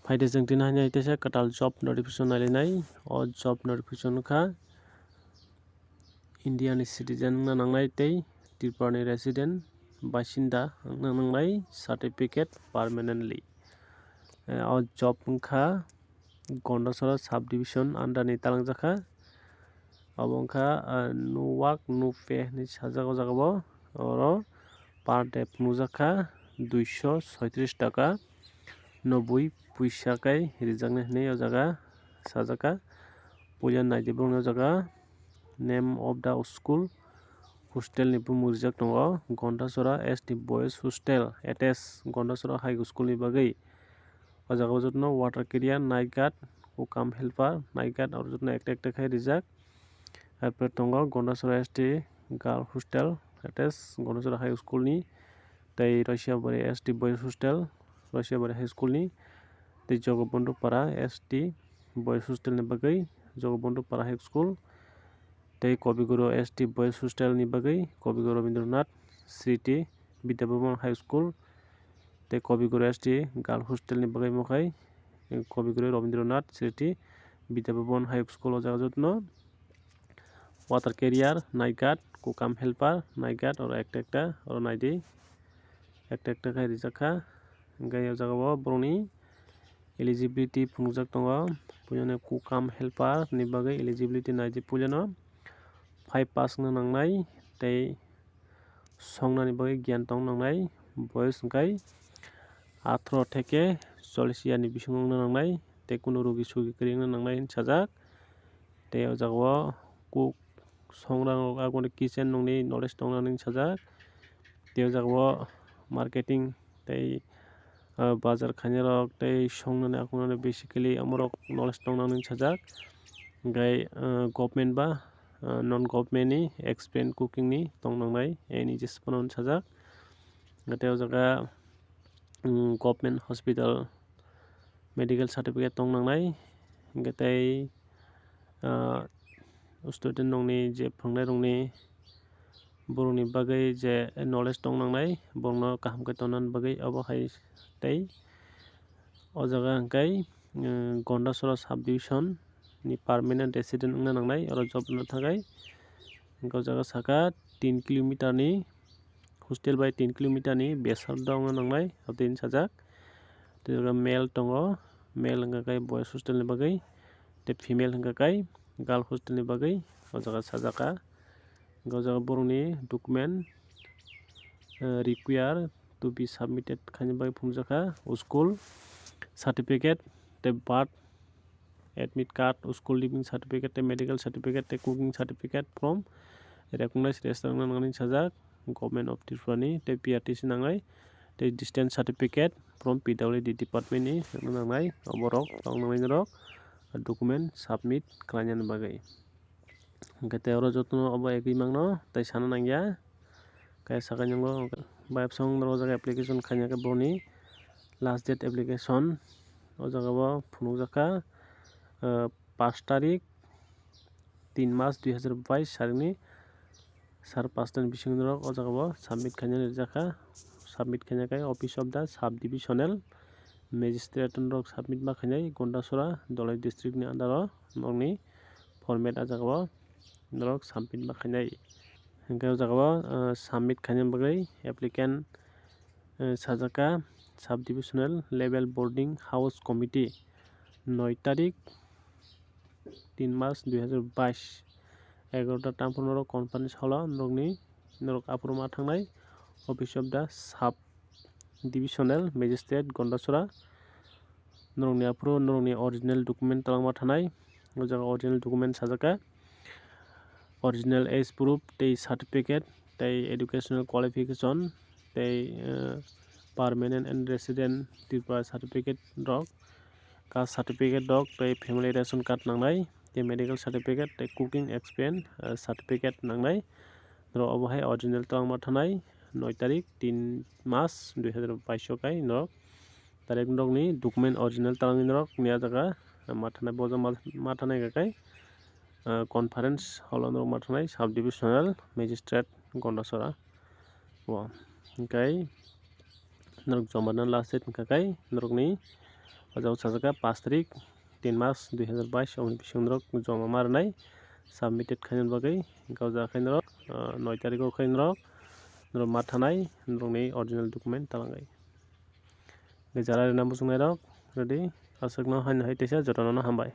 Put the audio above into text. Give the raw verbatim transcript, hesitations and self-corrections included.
Phaide chwng tini hai teisa kwtal job notification nailainai. O job notification wngkha India ni citizen wngna nangnai tei Tripura ni resident basinda wngna nangnai certificate permanently. Eh, o job wngkha Gondasora sub division under ni talangjakha. Obo wngkha, ah, nuwak nupe hinwi sajak o jaga o. Oro per day phunukjakha duiso soitris taka noboi puisa kai rijaknai hinwi o jaga sajakha. Puila naidi borokni o jaga name of the school, hostel ni bumung rijak tongo Gondasora S T boys hostel attached Gondasora high school ni bagwi. O jaga o jotono water carrier, night guard, kokam helper, night guard oro jotono ekta ekta khe rijak. Arpore tongo Gondasora S T girl hostel attached Gondasora high school ni tei Roisiyabari S T boys hostel Roisiyabari high school ni tei Jogobondhu Para S T boys hostel ni bagwi Jogobondhu Para high school tei Kobiguru S T boys hostel ni bagwi Kobiguru Rabindranath Smriti Vidya Bhavan high school tei Kobiguru S T girl hostel ni bagwi omo khai Kobiguru Rabindranath Smriti Vidya Bhavan high school o jaga jotono water carrier, night guard, kokam helper, night guard oro ekta ekta oro naidi ekta ekta khe rijak kha. Hingke o jaga o borokni eligibility phunukjak tongo. Puilano kokam helper ni bagwi eligibility naidi puilano five pass wngna nangnai tei songnani bagwi giyan tong nangnai. Boyos hingkai atharo theke chollish year ni bisingo wngna nangnai tei kunu rogi sogi kwrwi wngna nangnai hinwi sajak. Tei o jaga o kuk songrang rok agoni kitchen nokni knowledge tong nani sajak. Tei o jaga o marketing tei, ah, bazar khainai rok tei songnani akhungnani basically omorok knowledge tong nani sajak. Hingkai, ah, government ba, ah, non government ni experience cooking ni tong nangnai ani je phano sajak. Hingke tei o jaga, um, government hospital medical certificate tong nangnai. Hingke tei, ah, student rokni je phwrwngnairokni borokni bagwi je knowledge tong nangnai, borokno kaham khe tonnani bagwi obo hai tei o jaga hingkai, um, Gondasora sub division ni permanent resident wngna nangnai, oro job rwna thangkhe. Hingke o jaga saka tin kilometer ni hostel bai tin kilometer ni besar dongna nangnai, aboni sajak. Tei o jaga male tongo, male hingka khe boys hostel ni bagwi, tei female hingka khe girl hostel ni bagwi o jaga sajak kha. Hingke o jaga borokni document, eh, require to be submitted khaina bagwi phunukjak kha, o school certificate tei birth admit card, school leaving certificate tei medical certificate tei cooking certificate from recognized restaurant wngna nangnai sajak, Government of Tripura ni tei P R T C nangnai tei distance certificate from P W D department ni wngna nangnai. Oborok tong nangnai norok document submit khlainani bagwi. Hingke tei oro jotono obo egwi mangno tei sana nangya. Khe sakai nungo bayapsong norok o jaga application khaina khe boni last date application o jaga o phunukjak kha, ah, pash tarik tin mas dui hazar bais sarikni sar pasta ni bisingo norok o jaga o submit khaina rijak kha. Submit khaina khe office of the sub divisional magistrate norok submit ma khainai Gondasora Dholai district ni under o norokni format ah jaga o norok submit ma khainai. Hingke o jaga o, ah, submit khaina bagwi applicant, ah, sajak kha sub divisional level boarding house committee noi tarik tin mas dui hazar bais egarota tampon norok conference hall o norokni norok aphuru ma thangnai office of the sub divisional magistrate Gondasora. Norokni aphuru norokni original document talangma thanai. O jaga original document sajak kha original age proof tei certificate tei educational qualification tei, eh, permanent and resident Tripura certificate rok, caste certificate rok tei family ration card nangnai tei medical certificate tei cooking experience, eh, certificate nangnai. Norok obo hai original talangma thanai noi tarik tin mas dui hazar bais o kai norok tarik norokni document original talangni norok ni ah jaga ma thanai bo ma thanai kha kai, ah, conference hall o norok ma thanai sub divisional magistrate Gondasora o hingkai norok joma rwna last date hingka kai norokni O jaga sajak kha pash tarik tin mas dui hazar bais, oboni bisingo norok joma ma rwnai, submitted khaina bagwi. Hwnkhe o jaga khe norok, ah, noi tariko khe norok, norok ma thanai norokni original document talangwi. Hwnkhe jara rwna muchungnairok ready, aswkno haino hai teisa jotono hambai.